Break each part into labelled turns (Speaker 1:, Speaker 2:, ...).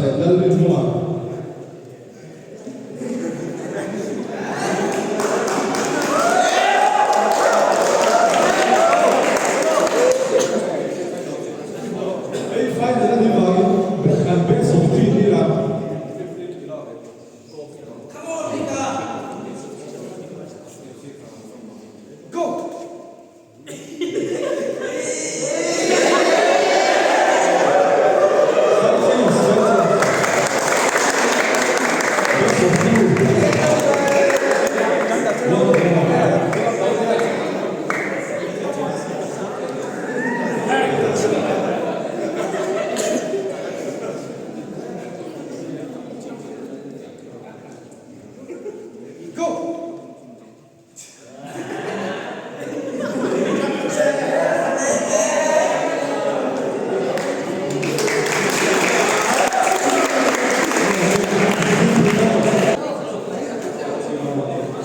Speaker 1: leh Lalrinhlua. Hei final a nih vangin kan best of three tir a.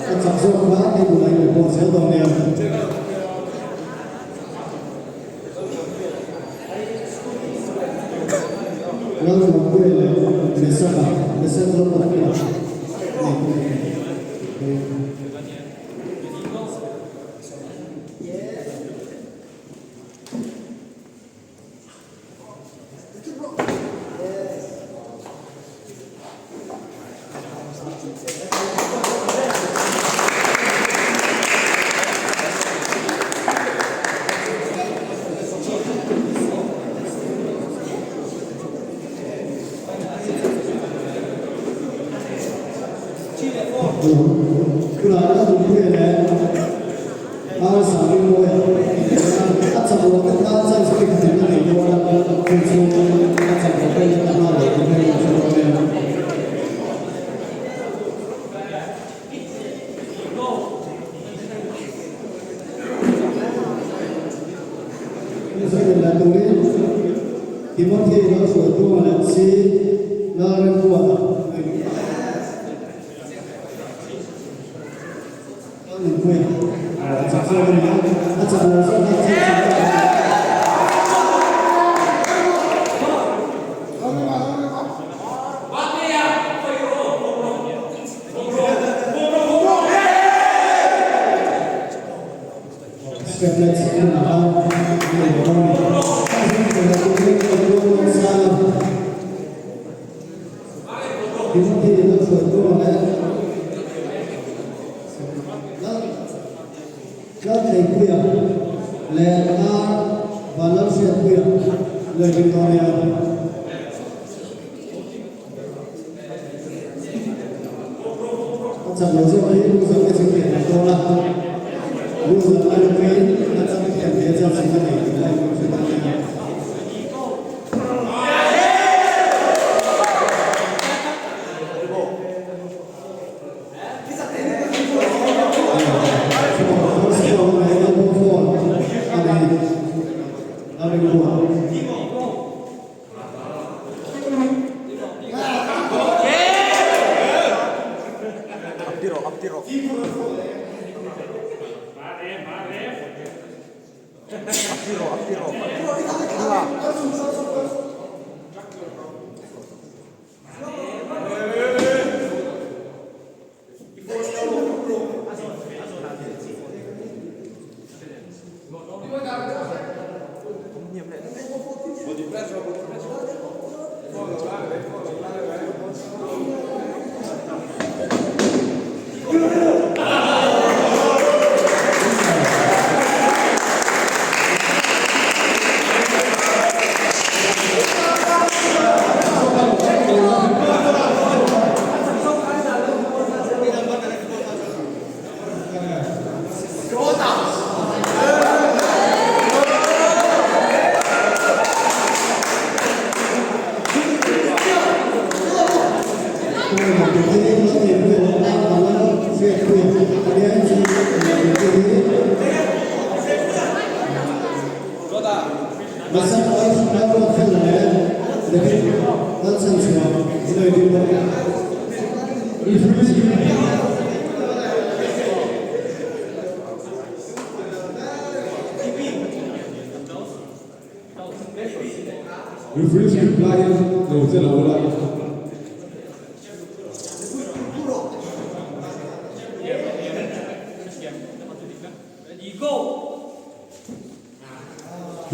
Speaker 2: A chak zawk kha hei tunah in report zel dawn nia. Lalmuanpuia leh Mesaka, Mesak Lalmuanpuia nei bawk a ni. Tunah Lalmuanpuia leh Rsa Rinmawia inelna a chak loh te kha chance pek theih a nei dawn a, chu chu a chak loh te a hma loh te phei a hre dawn em? Insawi leh turin Timothy Lalhruaitunga leh Si Lalremruata Lalthleipuia leh Ar Vanlalhriatpuia leh Victoria. A chak lo zawk hi loser te chu thiam an dawn a, loser lai lutuin a chak thiam ve chance a nei tih lai pawh hre dawn nia.
Speaker 1: Referees reply in lo che lo la.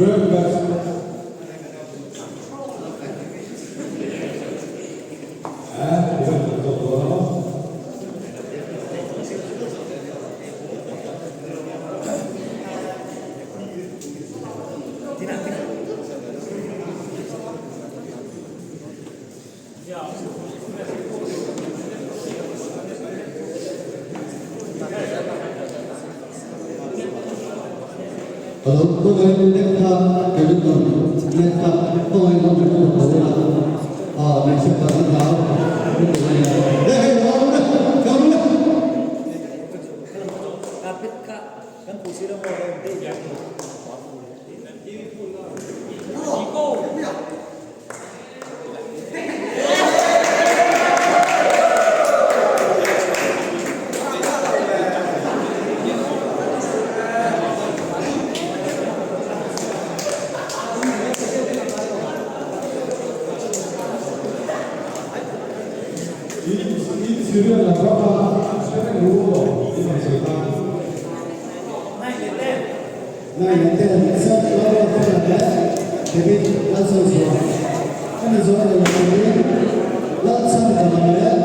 Speaker 1: Greg Max.
Speaker 2: Hello, khawngaih net kha Kevin Don net kha khawngaih lo report tho ila a hmeichhe pa chu hlau lutuk a nia. Hei hei lo au le lo au le.
Speaker 1: In Syria lam rama hre reng ru aw in rawn sawi ta.
Speaker 2: Nine and ten, Sir Lalruatfela leh David Lalsawizua. Hemi zawh leh turin Lalchhandama leh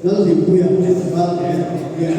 Speaker 2: Lalhlimpuia Ralte hian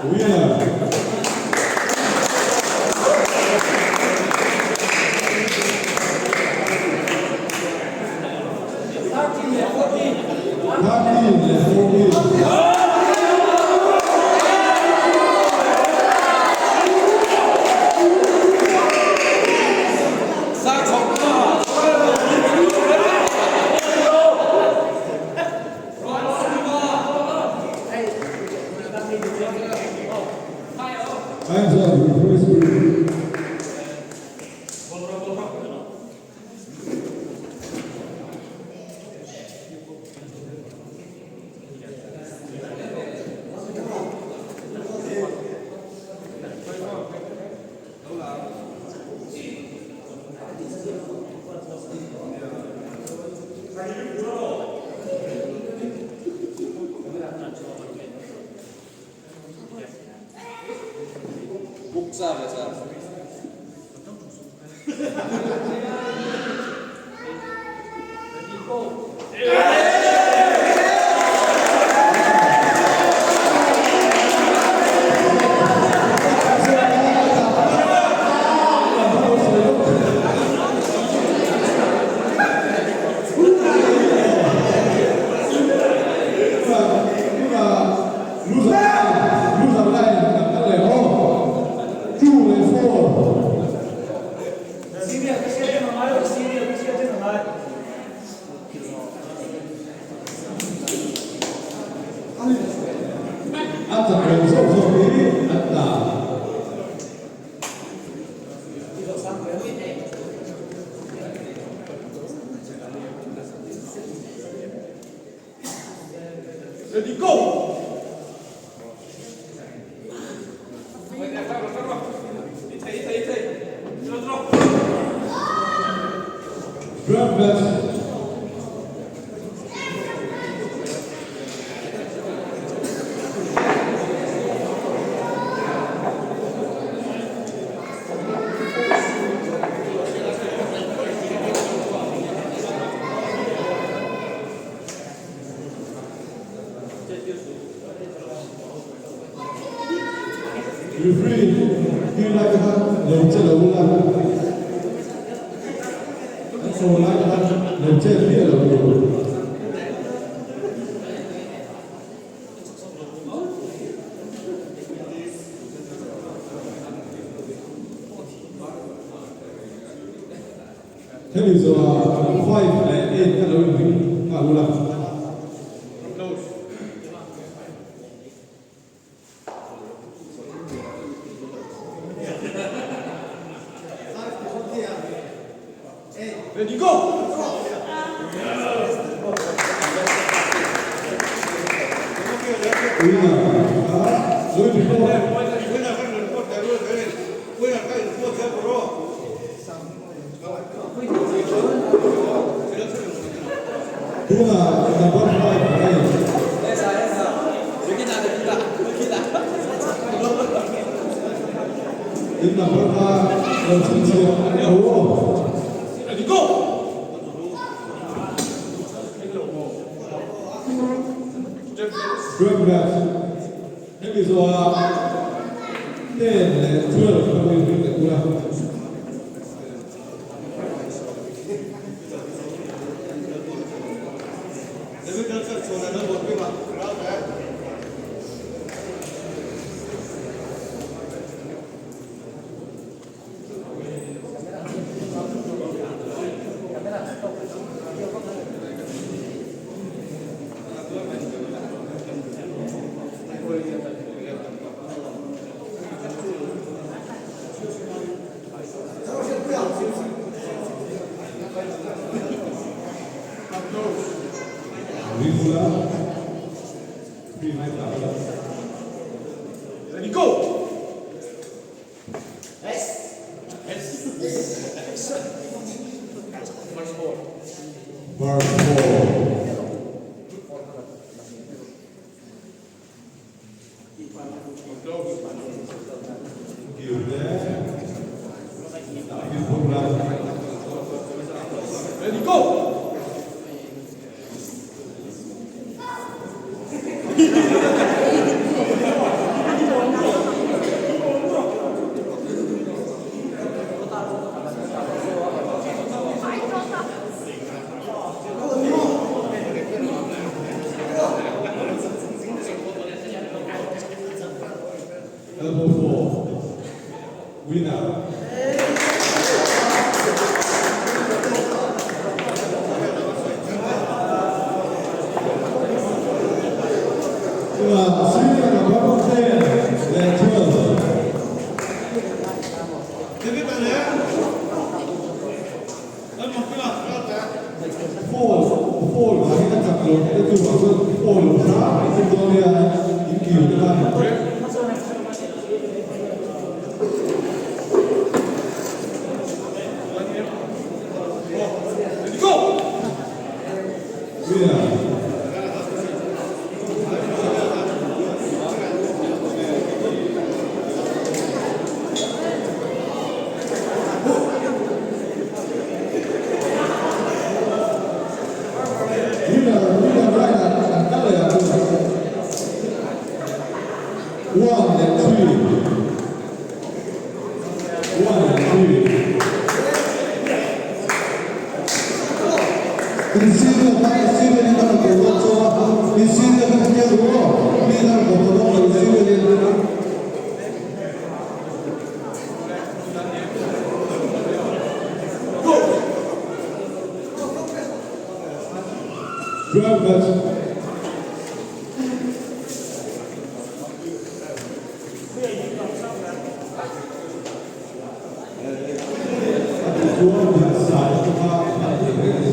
Speaker 1: Winner. 13 leh 14. Time's up, referee screen. Loser line kan kal leh aw. 2 leh 4. A chak lo zawk zawk hi an tla.
Speaker 3: Ready, go!
Speaker 1: Referee tir lai te khan lo che lo ula, an sawi lai te khan lo chet miah lo tur. Hemi zawhah five leh eight kha lo inring nghal ula.
Speaker 3: Ready go!
Speaker 1: Winner kha lo inring bawk. Tunah number five a ni. In number kha lo chhinchhiah a ni lo aw. Drug match hemi zawhah 10 leh 12 ka lo inring leh tur a. Ringula Free mai ta ula.
Speaker 3: Ready go!
Speaker 1: Bar four.
Speaker 3: Ready go!
Speaker 1: Elbow 4. Winner. Tunah Sri Number 10 leh 12. Fall, fall vangin a chak lo te chuvang chuan fall lo hram mai thei dawn nia in kir te khan. Winner. Winner, winner right ah an kal leh ang chu. One leh three. One and three.
Speaker 2: Insir kha insir in a rawn ko dawn chuan a, insir kha kan hriat ru aw, mi in a rawn ko ta dawn lo insir in.
Speaker 1: 12 match. A duh chuan din sai te kha a hman thei reng a ni.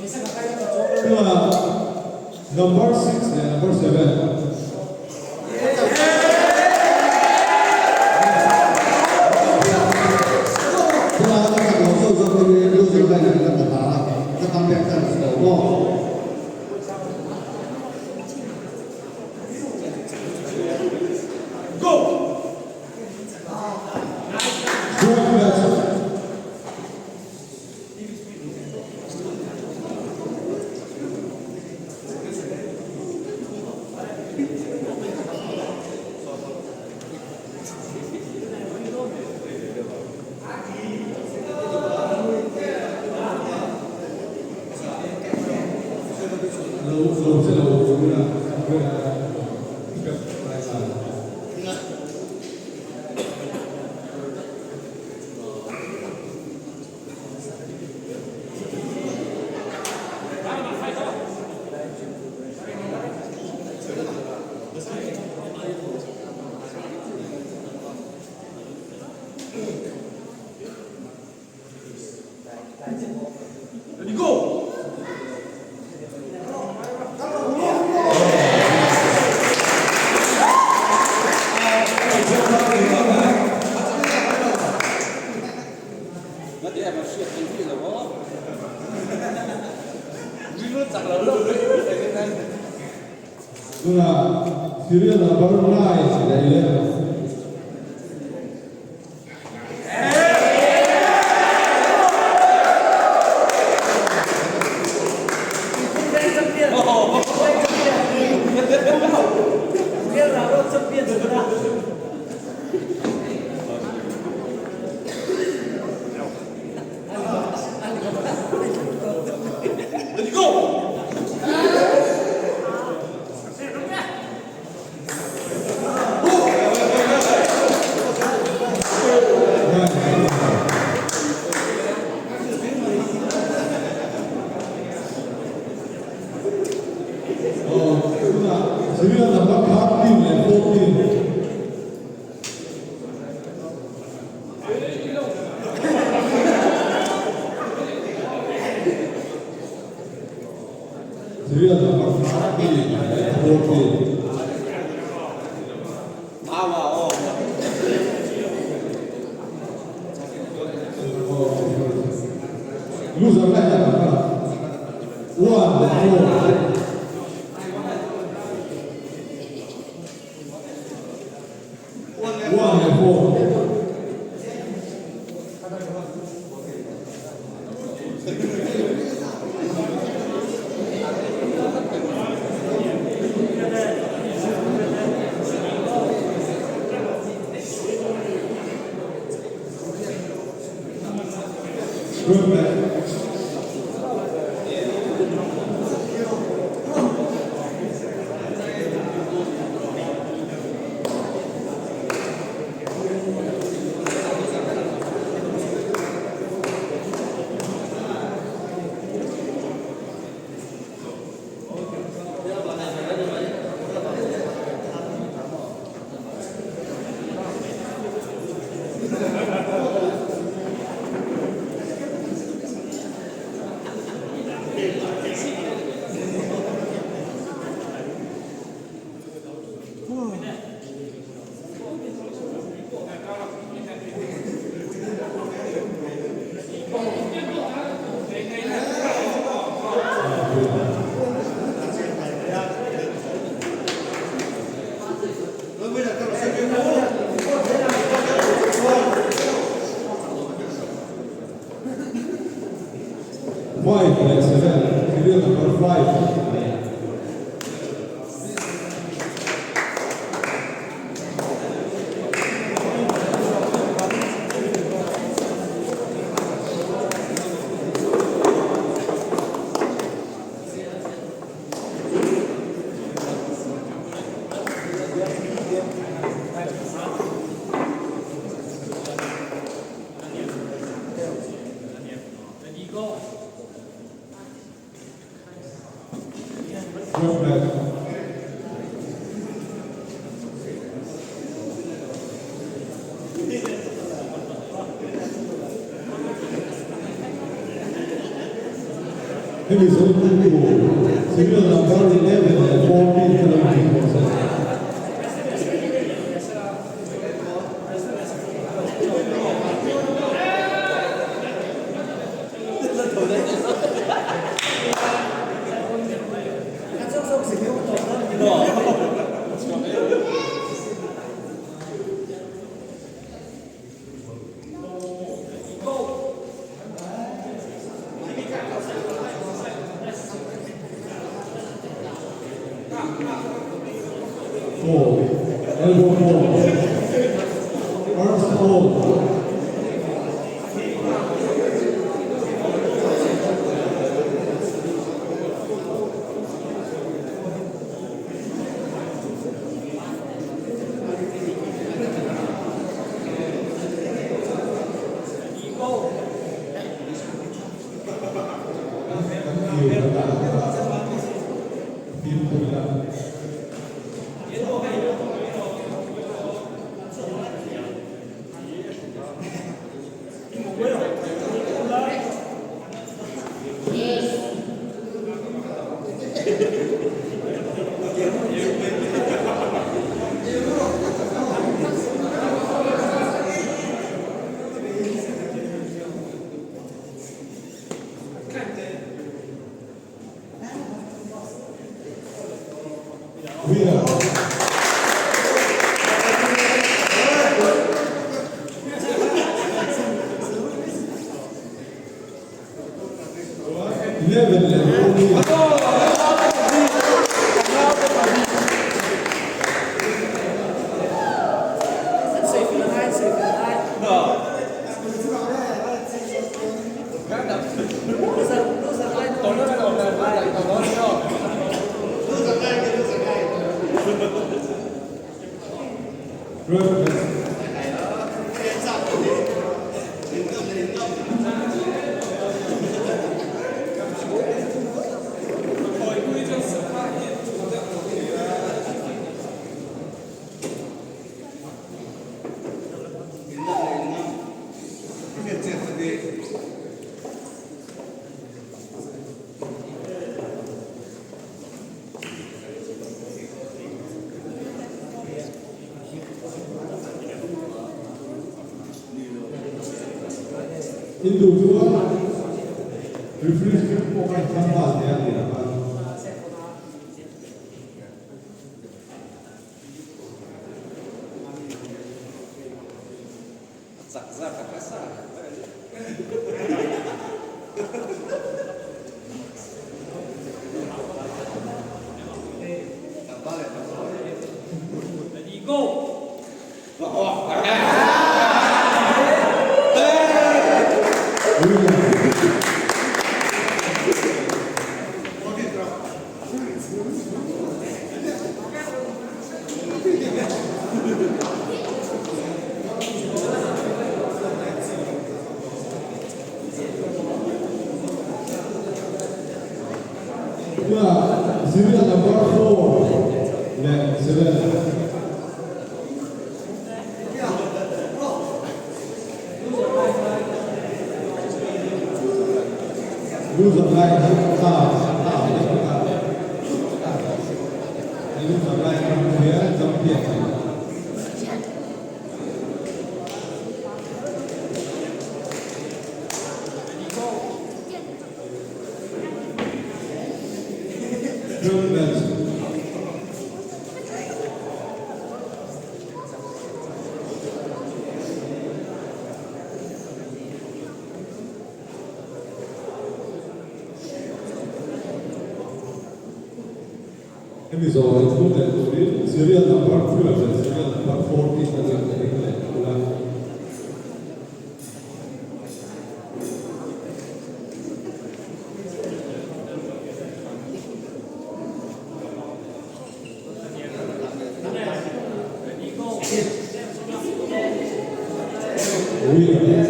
Speaker 1: Tunah number 6 leh number 7.
Speaker 2: Tunah a chak lo zawk zawk te hi loser line an la ta ta a, ka come back chance lo maw?
Speaker 3: Go!
Speaker 1: Drug match. Lo lo che lo ila pick up right now.
Speaker 3: Ready, go!
Speaker 1: Tunah serial number 9 leh 11.
Speaker 3: Ready, go!
Speaker 1: Oh, tunah serial number 13 leh 14. Serial number 13 leh 14. Loser line number 1 leh 4. 1 leh 4. Good match. 5 leh 7, serial number 5. Drop back. Hemi zo tu serial number 11 leh 14 te lo inring rawh se. Four, elbow four, arms hold. Winner. 11 leh 14. Hindu chuan referee script pawh kha inthlang nghal hle a ni a. Tunah serial number 4 leh 7. Loser line hi ta ta loser line hi champion. Third match. Hemi zawh leh thum leh turin serial number 12 leh serial number 14 a ziak leh ring leh ula. Winner.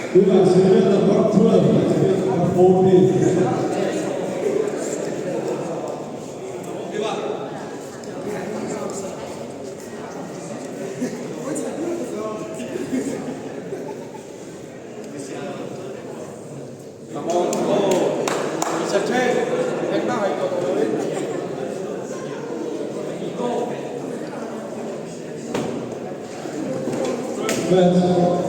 Speaker 1: Tunah serial number 12 leh serial number 14. Match.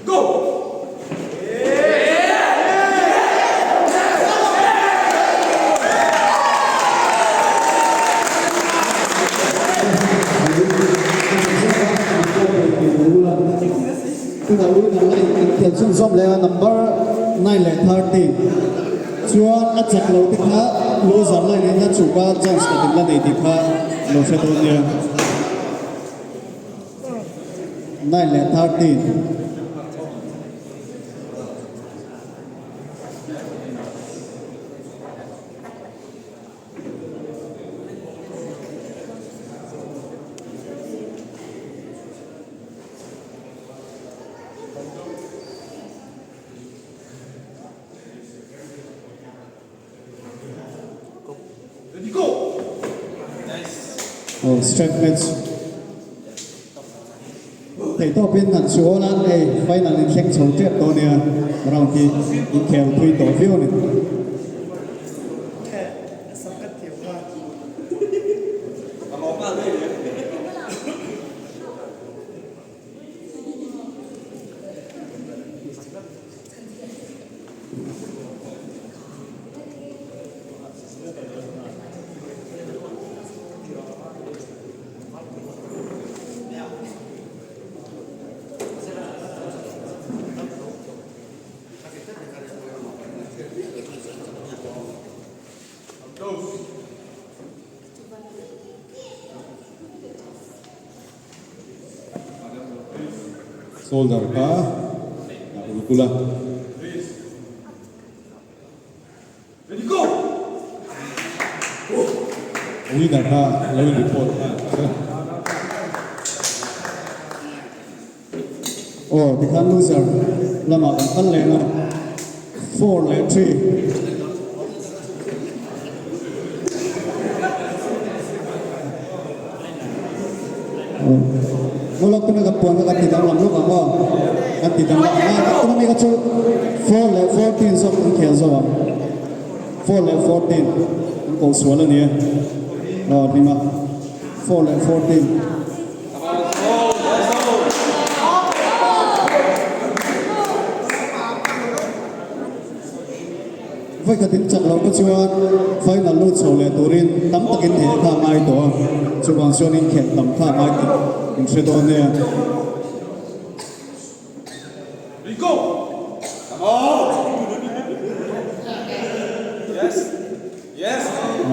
Speaker 3: Go!
Speaker 2: Tunah winner line inkhel chhunzawm leh a number 9 leh 13 chuan a chak lo te kha loser line in a chhuk a chance ka din la nei tih kha lo hre dawn nia. 9 leh 13.
Speaker 3: Ready, go!
Speaker 2: Oh, straight match. Theihtawpin han chuan a hei final in thleng chho tep tawh nia round hi inkhel thui tawh viau a ni.
Speaker 1: Shoulder kha a uluk ula.
Speaker 3: Ready, go!
Speaker 1: Winner kha lo in report nghal che.
Speaker 2: Aw tikhan loser lamah kan kal leh a, 4 leh 3. Ngawlawk tuna kan puan kha kan ti danglam lawk ang aw, kan ti danglam ang a, tuna mi kha chu 4 leh 14 zawk an khel zawk ang, 4 leh 14 an ko sual a ni e, aw hlima 4 leh 14. Vawikhatin chak loh te chuan final lut chho leh turin tam takin thei kha a ngai tawh a, chuvang chuan inkhelh tam kha a ngai tih in hre dawn nia.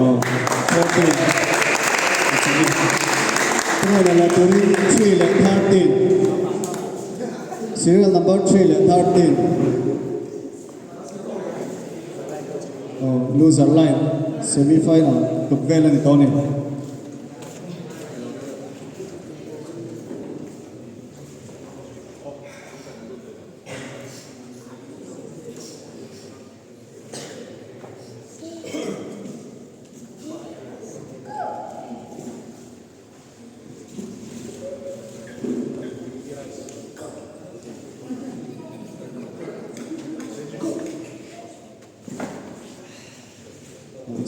Speaker 2: Aw, 14 a chak a, final leh turin 3 leh 13, serial number 3 leh 13. Loser line semi final tuk vel a ni tawh a ni.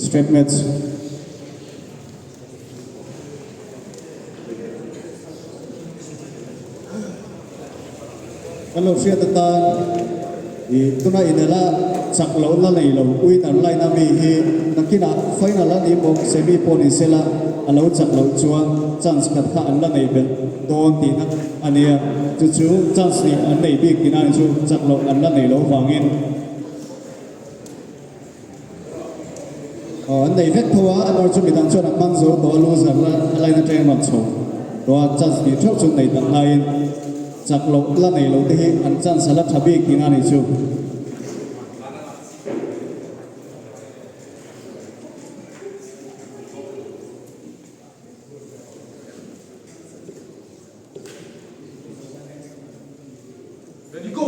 Speaker 2: Straight match. Kan lo hriat atan ih tuna inela chak loh la nei lo winner line a mi hi nakinah final a ni bawk semi pawh ni sela a lo chak loh chuan chance khat kha an la nei belh dawn tihna a nia chu chu chance nih an nei bik tihna a ni chu chak loh an la nei loh vangin. Aw an nei vek tho a, an awr chu midang chuan an hmang zo tawh a, loser la a line atangin rawn chho tawh a, chance tih theuh chu nei tak laiin chak loh la nei loh te hi an chance a la tha bik tihna a nih chu.
Speaker 3: Ready go!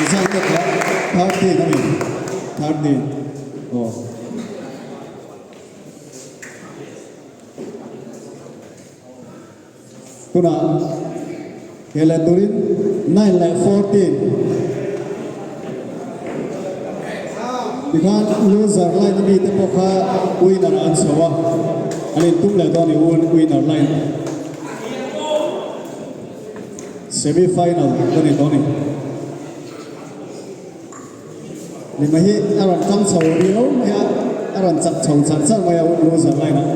Speaker 2: Result te kha 13 a ni 13 aw. Tunah he leh turin 9 leh 14 tikhan loser line a mite pawh kha winner an chho a, an intum leh dawn a ni winner line semi final ka ni tawh a ni. Lima hi a rawn tang chho riau mai a, a rawn chak chho char char mai a loser line ah.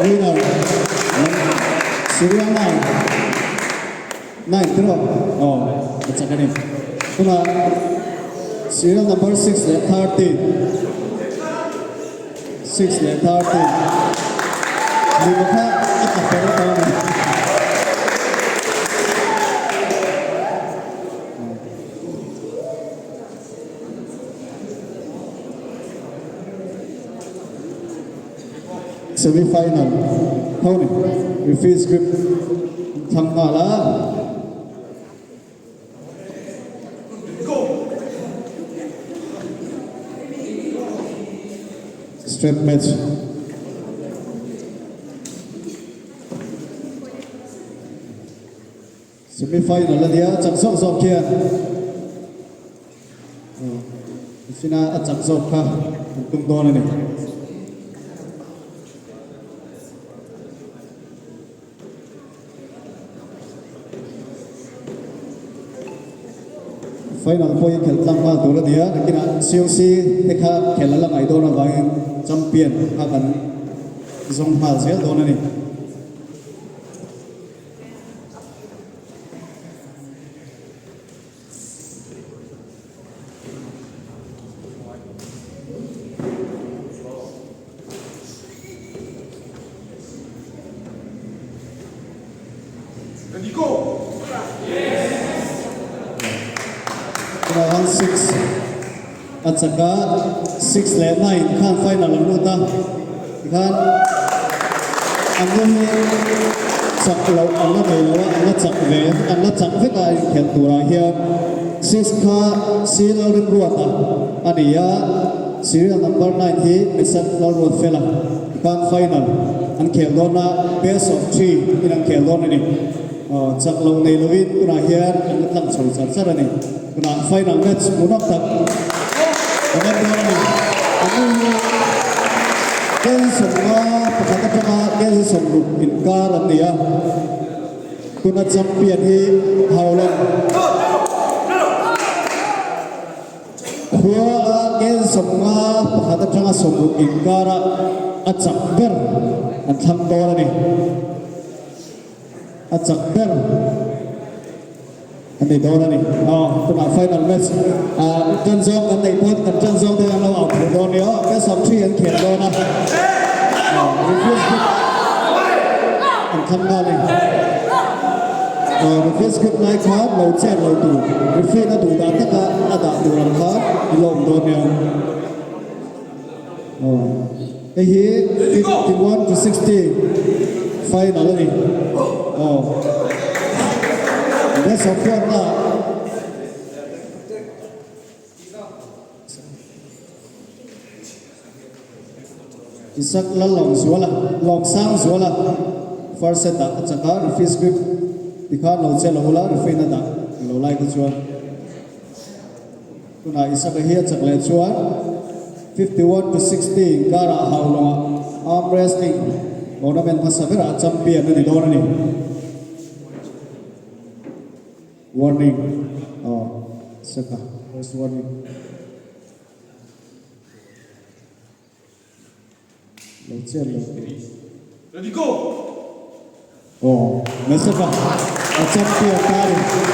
Speaker 2: Winner Syria 9 9 tiraw aw a chak a ni tunah serial number 6 leh 13 6 leh 13 lima kha a tla fel ta a ni. Semi final tho ni referee script thlang nghal a. Straight match. Semi final a nia chak zawk zawk khian Sina a chak zawk kha an tum dawn a ni. Final pawh hi khelh tlang nghal tur a ni a, nakinah COC te kha khelh a la ngaih dawn avangin champion kha kan zawng nghal zel dawn a ni.
Speaker 3: Ready go!
Speaker 2: Round 6 a chak a, 6 leh 9 khan final an lut a, tikhan an la hi chak loh an la nei lo a, an la chak ve an la chak vek a inkhelh turah hian 6 kha Sir Lalrimruata a ni a, Serial number 9 hi Mesat Lalruatfela tikhan final an khel dawn a, best of 3 in an khel dawn a ni. Chak lo nei lovin tunah hian an la tlang chho char char a ni. Tunah final match hmuhnawm tak kan en dawn a ni. An nu hi kel sawmnga pakhat atanga kel 60 inkar an ni a. Tuna champion hi Haolong khua a kel 51 atanga 60 inkara a chak ber an thlang dawn a ni. A chak ber a ni dawn a ni. Aw, tunah final match ah tan zawng kan neih pawn kan tan zawng te an lo au phur dawn nia. Aw, best of three an khel dawn a. Aw, refuse group an thlang nghal a ni. Aw, refuse group lai khan lo chet lo tur, referee na duh dan taka a dah tur ang khan i lo awm dawn nia. Aw, hei hi 51 to 60 final a ni. Aw, best of four na. Isak Lallawmzuala, Lawmsangzuala, first set ah a chak a, referee script tikhan lo che lo ula, referee na dah lo lai te chuan. Tunah Isaka hi a chak leh chuan 51 to 60 inkara Haulawngah arm wrestling tournament hmasa berah champion a ni dawn a ni. Warning, Aw, Isaka, first warning. Lo chen lo tur.
Speaker 3: Ready go!
Speaker 2: Aw, Mesaka, a champion ta a ni.